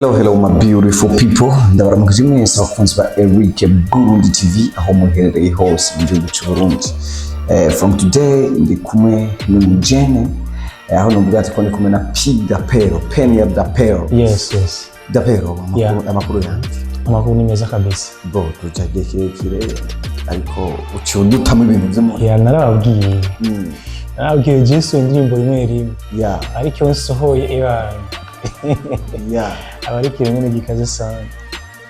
Hello, hello, my beautiful people. Ndabaramukije mwese abakunzi ba Eric Burundi TV aho muherereye hose mu gihugu cy'u Burundi. From today ndi kumwe n'umujene, aho nuvuga ati ko ndi kumwe na P Dapero, Peniel Dapero. Yes. Dapero, amakuru, amakuru yanjye? Amakuru ni meza kabisa. Bo tuca igihe kirekire, ariko uciye udutamo ibintu byo mu Yeah, narababwiye. Narababwiye Jesu indirimbo rimwe rimwe. Ariko iyo nsohoye ebana, aba ari ikintu nyine gikaze sana.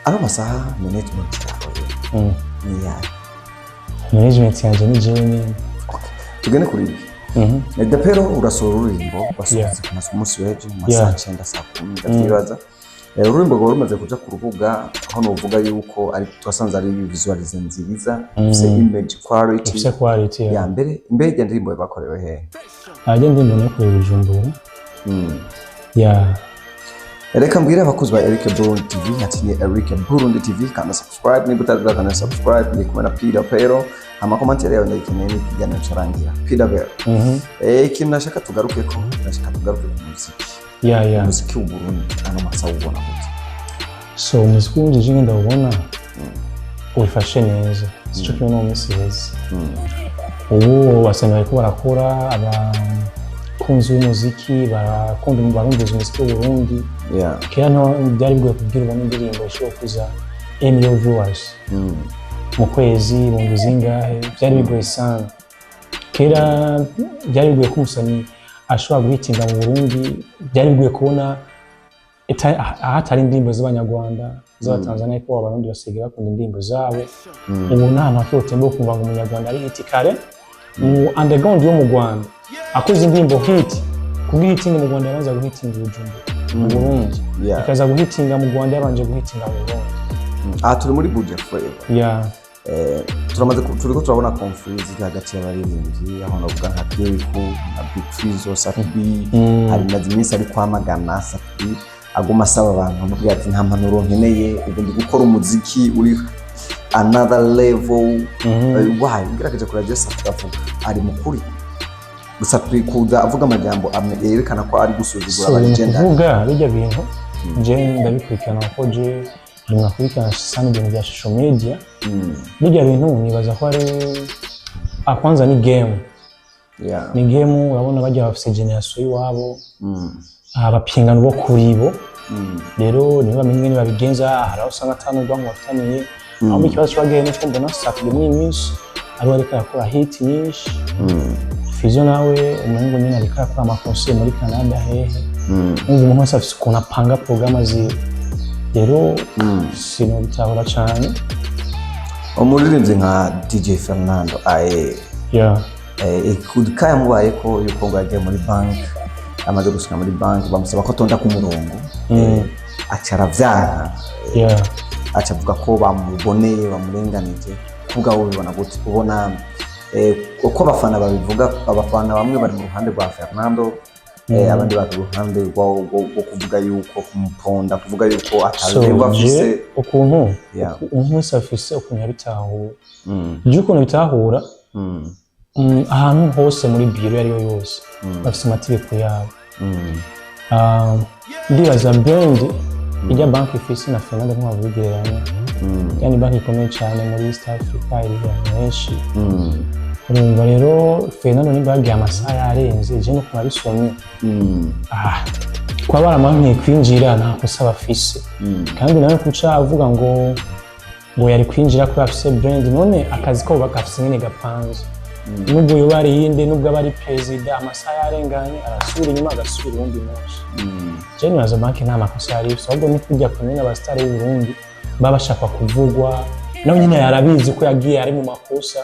Ano masaha management yawe ni yayo? Management yanje ni jewe nyene. Okay. Tugende kuri ibi. Dapero, urasohora ururimbo wasohotse ku munsi w'ejo mu masaha 9, saa 10 ndavyibaza. Ururimbo rwawe rumaze kuja ku rubuga, aho novuga yuko ari twasanze ari visualize nziza, ifise image quality Ifise quality, yeah. Ya mbere. Mbere irya ndirimbo bakorewe hehe? Ajya ndirimbo nakoreye Bujumbura. Yeah. Reka mbwire abakozi ba Eric Burundi TV ati ni Eric Burundi TV, kanda subscribe niba utarakanda kanda subscribe. Ndi kumwe na Peter Pero, ama commentaire yawe ndayikeneye n'ikiganiro carangira. Peter Pero, ikintu nashaka tugaruke ko, nashaka tugaruke ku muziki. Umuziki w'u Burundi ano masaha ubona gute? So umuziki w'uburundi je ndawubona wifashe neza, sico kimwe no mu minsi iheze. Ubu basanga bariko barakora, abakunzi b'umuziki barakunda, barumviza umuziki w'Uburundi. Kera nto byari bigoye kubwira ubona indirimbo ishobora kuza million viewers mu kwezi, ibihumbi zingahe, byari bigoye sana. Kera byari bigoye ko umusani ashobora guhitinga mu Burundi, byari bigoye kubona ahatari indirimbo z'Abanyarwanda, z'Abatanzania, ariko Abarundi basigaye bakunda indirimbo zabo. Ubu nta hantu hake utemba kumva ngo Umunyarwanda ari hit. Kare mu underground yo mu Rwanda akoze indirimbo hit, kubw'ihitinga mu Rwanda yabanza guhitinga i Bujumbura mu Burundi, ikaza guhitinga mu Rwanda yabanje guhitinga mu Burundi. Aha turi muri Buja Flavor. Turamaze turiko turabona conflict ziri hagati y'abaririmbyi, aho navuga nka Kirikou na Big Fizzo, Sat-B. Hari maze iminsi ari kwamagana Sat-B, aguma asaba abantu, amubwira ati: "Nta mpanuro nkeneye, ubu ndi gukora umuziki uri another level." Why ugerageje kuraba Sat-B avuga, ari mukuri? Sat-B kuza avuga amajambo yerekana ko ari gusuzugura So aba ni legendary. Kuvuga bijya bintu, je ndabikurikirana kuko je ndi nakurikirana sana ibintu bya social media. Bijya bintu nibaza ko ari kwanza ni game. Ni game, urabona bajya bafise generation y'iwabo, abapingano bo kuri bo. Rero nibo bamenye ingene babigenza. Hari aho usanga ata n'urwango bafitaniye. Ahubwo ikibazo kiba nuko mbona Sat-B muri iyi minsi ariwe ariko arakora hit nyinshi. Fizzo nawe umengo nyine ariko arakora ama concert muri Canada hehe. Numva umuntu wese afise ukuntu apanga porogaramu ziwe, rero sinobitahura cane. Umuririmbyi nka DJ Fernando aye, kayamubaye ko yuko ngo yagiye muri banki, amaze gushika muri banki bamusaba ko atonda ku murongo, aca aravyanka, aca avuga ko bamuboneye, bamurenganije. Kubwawe ubibona gute? Ubona uko abafana babivuga, abafana bamwe bari mu ruhande rwa Fernando, abandi bari ku ruhande rwo kuvuga yuko kumuponda, kuvuga yuko So atareba afise. Je ukuntu umuntu wese afise ukuntu yabitahura. Je ukuntu bitahura, ahantu hose muri biro iyo ariyo yose bafise amategeko yabo. Ndibaza brand ijya banki ifise na Fernando ntiwabigereranya. Yani banki ikomeye cyane muri East Africa, iri ahantu henshi. Urumva rero Fernando nimba yagiye amasaha yarenze, je nuko nabisomye, kuba baramwankiye kwinjira nta kosa bafise. Kandi nawe kuca avuga ngo yari kwinjira kubera afise brand, none akazi ko gafise nyene gapanze, nubwo yoba ari yinde, nubwo aba ari perezida, amasaha yarenganye arasubira inyuma agasubira uwundi munsi. Je nibaza banki nta makosa yari ifise, ahubwo ni kurya kumwe abasitari b'u Burundi baba bashaka kuvugwa. Nawe nyine yarabizi ko yagiye ari mu makosa,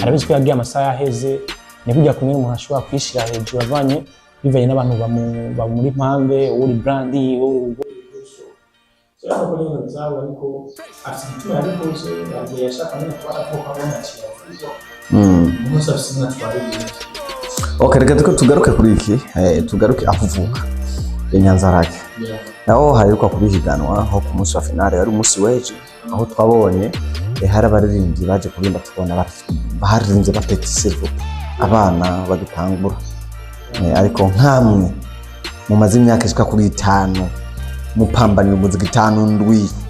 arabizi ko yagiye amasaha yaheze. Ni kurya kumwe umuntu ashobora kwishira hejuru avanye bivanye n'abantu bamuri impande, uri brand uri. Ariko afite igituma yabikoze, yagiye ashaka nyine kuba aravuka abona yaciye avugwa. Umuntu wese afise izina atwara ibintu. Okay, reka tugaruke kuri iki, tugaruke aho uvuka i Nyanzarake, naho haheruka kubihiganwa, aho ku munsi wa finale wari umunsi w'ejo, aho twabonye hari abaririmbyi baje kuririmba, tubona baririmbye ba petit s'il vous plaît, abana bagitangura. Ariko nkamwe mumaze imyaka ishika kuri 5. Mupambanira umuziki 5,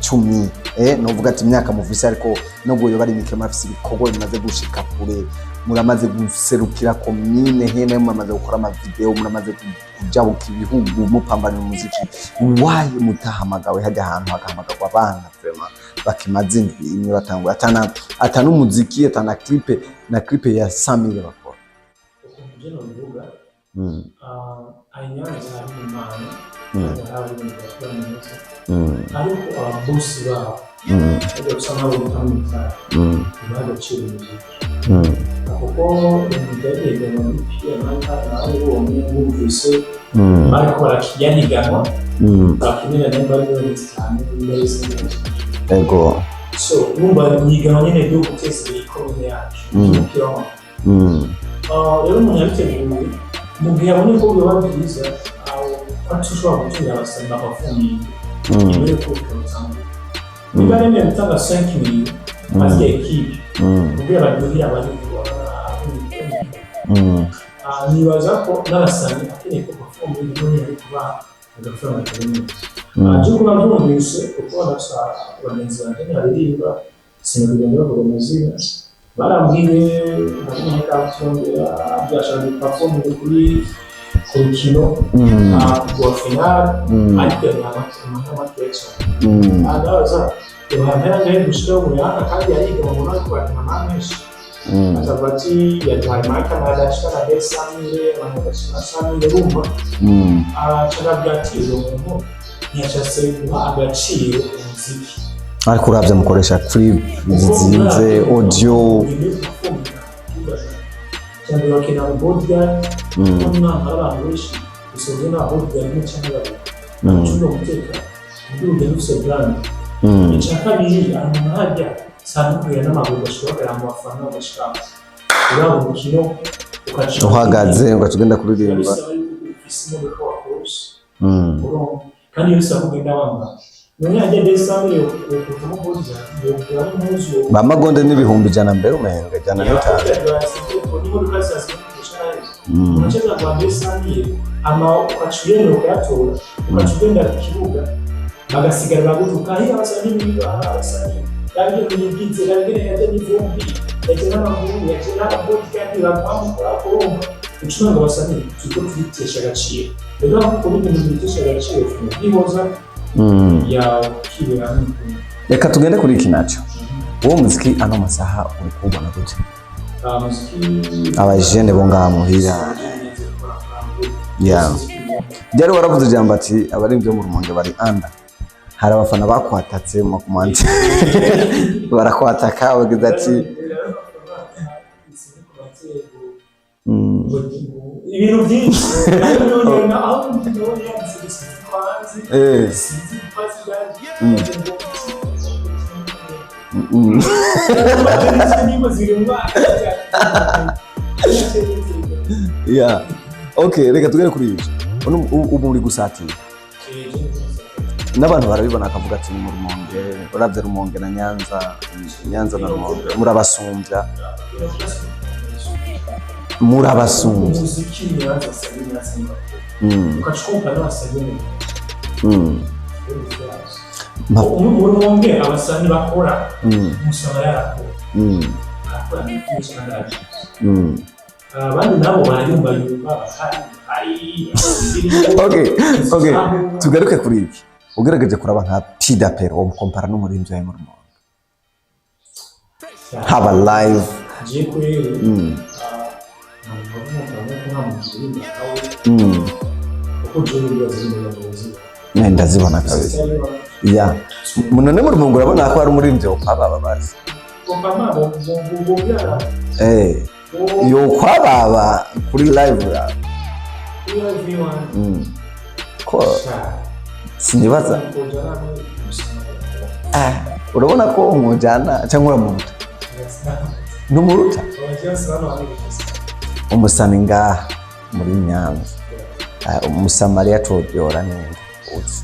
7, 10, novuga ati imyaka mufise, ariko nubwo yoba ari mike, murafise ibikorwa bimaze gushika kure, muramaze guserukira komine hene, muramaze gukora amavideo, muramaze kujabuka ibihugu mupambanira umuziki. Why mutahamagawe hajya ahantu hagahamagarwa abana vraiment bakimaze indwi imwe batangura, atana umuziki, atana clip na clip ya 100,000 bakora? Ukuntu je nobivuga, aha i Nyanza hari impano, hari abaririmbyi bakora neza, ariko ababosi babo bajya gusa nk'abo bita mu mitari, ntibaha agaciro umuziki, kuko ibintu byagiye muri pia narabibonye, bumvise bariko barakiyaniganwa, bakinira nimba ari bibonetse cyane, nimba ari izindi. So urumva ni ihiganwa nyene ryo guteza imbere ikomine yacu y'umupira w'amaguru. Rero umuntu yabiteguye mu gihe abonye ko byoba byiza, aho ushobora gutumira abasanyi bakafuminga imbere yuko bikabutangura, niba remeye gutanga 5 millions azya ekipe kugira baryohere abari. Nibaza ko n'abasanyi akeneye ko performing none ari kubaha agafaranga kari neza. Je kuba byumvise, kuko ndasa bagenzi banjye ntibaririmba, sinakugenda bavuga amazina, barambwiye harimo nka byashaka performing kuri ku rukino rwa finale, ariko amahera makeya cyane. Ndabaza yohana yangahe gushiraho umuyaka, kandi yariga mu munani kubakina amahera menshi. Akavuga ati yaduhaye marika adashika na 200,000, abantu badashika na 100,000. Urumva, araca arabwira ati uwo muntu ntiyashatse guha agaciro umuziki. Ariko uravye mukoresha clip zizinze, audio. Cyane bakina mu bodyguard, kuko umwana hari abantu benshi gusa na bodyguard imwe cyangwa babiri, ucunga umutekano uburyo ugenda ufise brand. Icya kabiri, ahantu hajya usanga n'amaguru, ugashobora kugera mu bafana, ugashika uraba umukino, ugaca Uhagaze ugaca ugenda kuririmba. Bisaba yuko ufise imodoka wakoresha, urumva, kandi iyo bisaba ko ugenda wambaye, none hajya 200,000 yokuvamo bodyguard, yokuguramo impuzu. Ba magonde n'100,000 mbere, umenga 105. Unacheza kwa 200,000 ama ukaca uyemera ukayatora, ukaca ugenda ku kibuga, bagasigara bagutuka hiya abasanii, abasanii rabigene yigize, rabigene yaje n'ivumbi, yaje n'amaguru, yaje n'ababodyguard bamukora. Kurumva ucunga abasanii turiko turitesha agaciro. Rero aho ukora ibintu bitesha agaciro, byihoza yawe ukibera n'ukuntu. Reka tugende kuri iki naco. Uwo muziki ano masaha uri kuwubona gute? Muziki. Abajene bo ngaha muhira. Yeah. Byari waravuze ijambo ati abarimvyi bo mu Rumonge bari anda, hari abafana bakwatatse mu makomante, barakwataka bagize ati. Ibintu byinshi aho ndabona yanditse, sinzi ko hanze, sinzi ko azi. Niba ziri mu bana. Yeah. Okay, reka tugere kuri ibyo. Ubu uri gusatira n'abantu barabibona, akavuga ati ni mu Rumonge. Uravye Rumonge na Nyanza, Nyanza na Rumonge, murabasumbya, murabasumbya. Umuziki Nyanza sabi Nyanza, ukacukumva n'abasabye. Mu Rumonge abasani bakora, umusaba yarakora, arakora byinshi kandi arabizi. Abandi nabo barayumva yumva hari. Okay, tugaruke kuri iki. Ugerageje kuraba nka Pidapero, umukompara n'umurimvyi wa mu Rumonge, haba live? Je kweri, ntabwo ko nta muntu uririmba nawe, kuko jewe ibibazo z'umuyobozi. Ne, ndazibona kabisa. Ya, none mu Rumonge urabona ko hari umuririmbyi wo kwababa bazi? Yo kwababa kuri live yawe. Ko sinibaza. Urabona ko umujyana cyangwa uramuruta? Ntumuruta. Umusani ngaha muri Nyanza, umusamariya cobyora ninde uzi?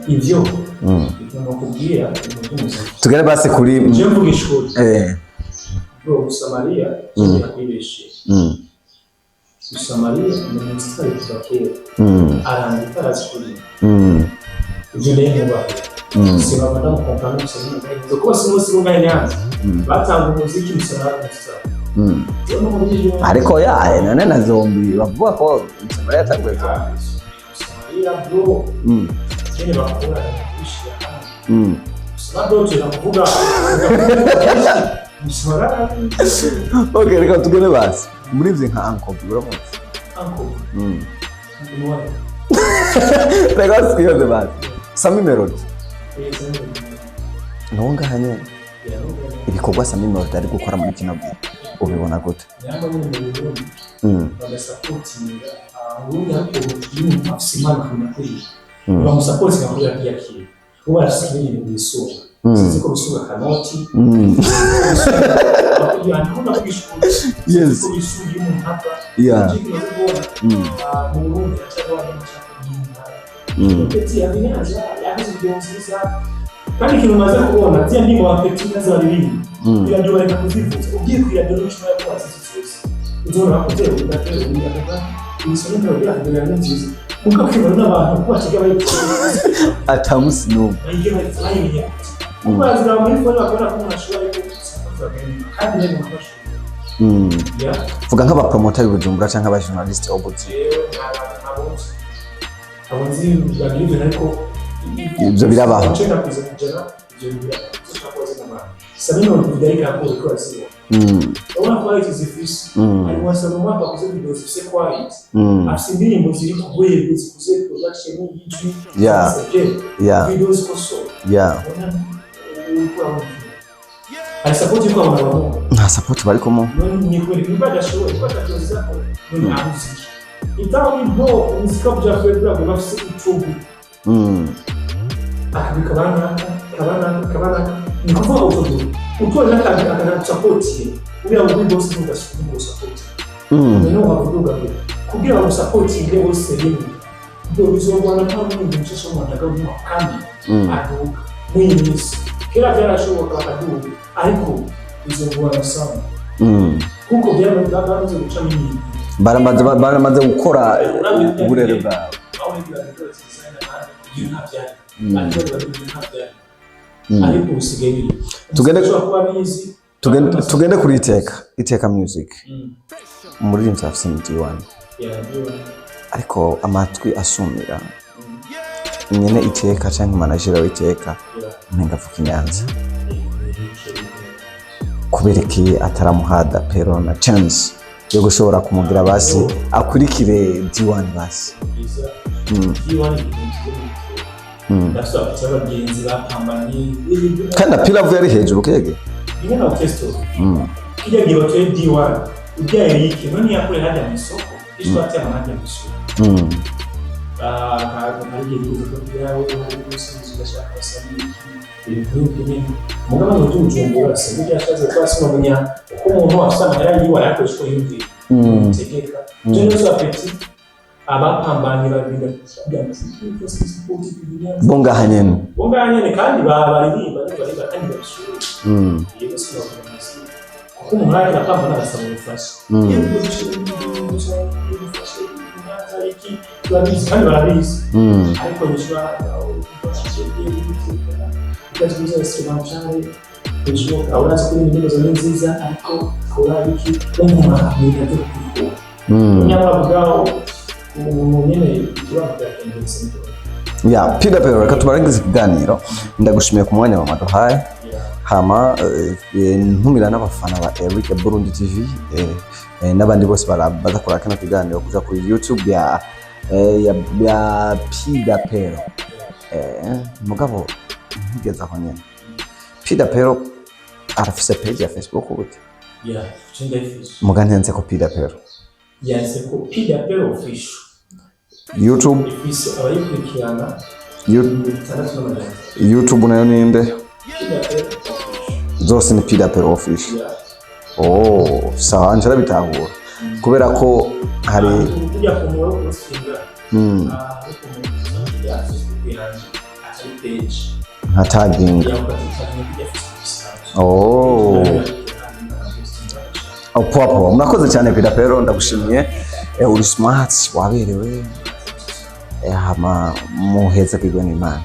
Ivyo ivyo nokubwira ibintu by'umuziki. Tugere basi kuri Je mvuga ishuri, bro, Musamariya kigera kwibeshera. Musamariya ni umusitari kuva kera, arandika, arazi kuririmba. Ivyo rero nubahe sinaba ndamukompara n'Musamariya, kuko si umunsi umwe Nyanza batanga umuziki, Musamariya umusitari. Rero n'umuririmbyi. Ariko ya none na Zombi bavuga ko Musamariya yatanguye Zombi. Musamariya bro, nyene bakora kubishira hamwe. Gusa bro, tuza kuvuga Musamariya. Okay, reka tugende basi muri ivyo nka Uncle B, uramuzi? Uncle Nuwaye. Reka basi twibaze basi Sami Melody nuwo ngaha nyene. Ibikorwa Sami Melody ari gukora muri kino gihe ubibona gute? Nyamba nyene mu Burundi bagasapotinga Burundi, ariko iyo umuntu afise impano akamenya kuririmba, bamusapotinga kubera kwiyakira. Ubu barafise ibindi bintu bisunga, sinzi ko bisunga kanoti. Ndikunda kugisha ukuri. Sinzi ko bisunga iyo umuntu ava. Icyo kimaze kubona, mu Burundi haracyariho abantu bashaka kugira Petit Abinyaza yakoze video nziza, kandi ikintu umaze kubona, ziriya ndirimbo ba Petit nazo baririmba, iradiyo bareka kuzivuza. Ugiye ku iradiyo n'ushobora kuba wazizi zose, uzobona bakoze ugatera ugatera ibisonga biragira kugira ni nziza, kuko kwibona n'abantu kuko basigaye bayikora. Atamusi n'umwe. Bayimenya kuko baraziraba muri phone, bakabona ko umuntu ashobora, ariko kandi nyine bakabashobora. Yeah. Vuga nk'abapromota b'i Bujumbura canke abajournaliste obuzi. Jewe ntabwo ntabwo nzi bagira ibyo, ariko Ibyo birabaho. 90% ibyo birabaho. Dushobora kuba zina Sabine video ariko arakora uko azibona. Urabona quality zifise. Ari wasanga umwaka wakoze video zifise quality. Afise indirimbo ziri ku rwego, zikuze production y'ijwi. Zifise video zikosoye. Ubona uriko urabona hari support iri kwabona abahungu. Nta support barikomo. None ni kubera ibintu badashoboye kuko atatoza ko none nta muziki itaho ni bo umuziki wa Buja Flavor bwo bafise icugu. Akabika banaka kabanaka kabanaka, ni kuvuga utugu utoye n'akantu akanagusapotiye uriya buri bose ntugasupport. Noneho wavuga ngo kugira ngo usapotinge bose rimwe ngo bizogwana nta n'undi mushasha w'umwana kandi aduka mw'iyi minsi. Kera byarashoboka bakaduga, ariko bizogwana sana kuko byamaze gucamo imyingi. Baramaze gukora uburere bwawe. Aho bigira ibyo nta byari, ariko ibyo nta byari, ariko usigaye biri ushobora kuba bizi. Tugende kuri Iteka Music. Umuririmbyi afise ni D1. Yeah, ndiyo. Ariko amatwi asumira nyene Iteka canke manager w'Iteka umenga avuka i Nyanza, kubera iki ataramuhada pero na chance yo gushobora kumugira basi akurikire D1 basi? Bwiza D1 ibintu ndafite abafite abagenzi bapambanye. Kandi na Pilavu yari hejuru kege. Rimwe na orchestre kijya gihe batoye D1 ujya Eric none yakure hajya mu isoko ishwa atema hajya mu isoko. Ntabwo hari igihe bigeze ko byawe hari umusozi ugashaka abasabiki ibintu nk'ibyo nyine, mugabo ngo tubujumbura sinzi ibyo yashatse kuba, sinamenya uko umuntu afite amahera yiwe arayakoresha uko yumviye. Tegeka je neza apeti abapambanye babiri kugira ngo Bo ngaha nyene. Bo ngaha nyene, kandi baririmba baririmba kandi babishoboye. Yego, sinavuga munsi kuko umuntu ariko arapambana agasaba ubufasha. Yego, ubufasha iki turabizi kandi barabizi. Ariko nishobora ukazuza instrument cyane bishoboka, urazi ko indirimbo zawe ni nziza, ariko ukora iki umuntu akamenya byo kubikora. Nyamara ubwawo umuntu nyene uravuga kendetse. Ya PW, reka tubarangize ikiganiro. Ndagushimiye ku mwanya wa maduhaye. Hama ntumira n'abafana ba Eric Burundi TV n'abandi bose baza kuraba kino kiganiro kuja kuri YouTube ya Pidapero. Mugabo ntigeze aho nyene, Pidapero arafise page ya Facebook gute? Yeah, je ndayifise. Muga ntenze ko Pidapero Yanditse ko PW official. YouTube. Ifise abayikurikirana 6300. YouTube nayo ninde? PW official. Zose ni Pidapero official. Yeah. Oh, sawa, nje bitahura kubera ko hari kujya ku muntu wo gusinga ariko mu ya Facebook yanjye atari page. Nka tagging. Ya ukatikanya kujya Facebook isanzwe. Oh. Oh, poa poa. Murakoze cyane Pidapero, ndagushimiye. Uri smart, waberewe, hama muhezagirwe n'Imana.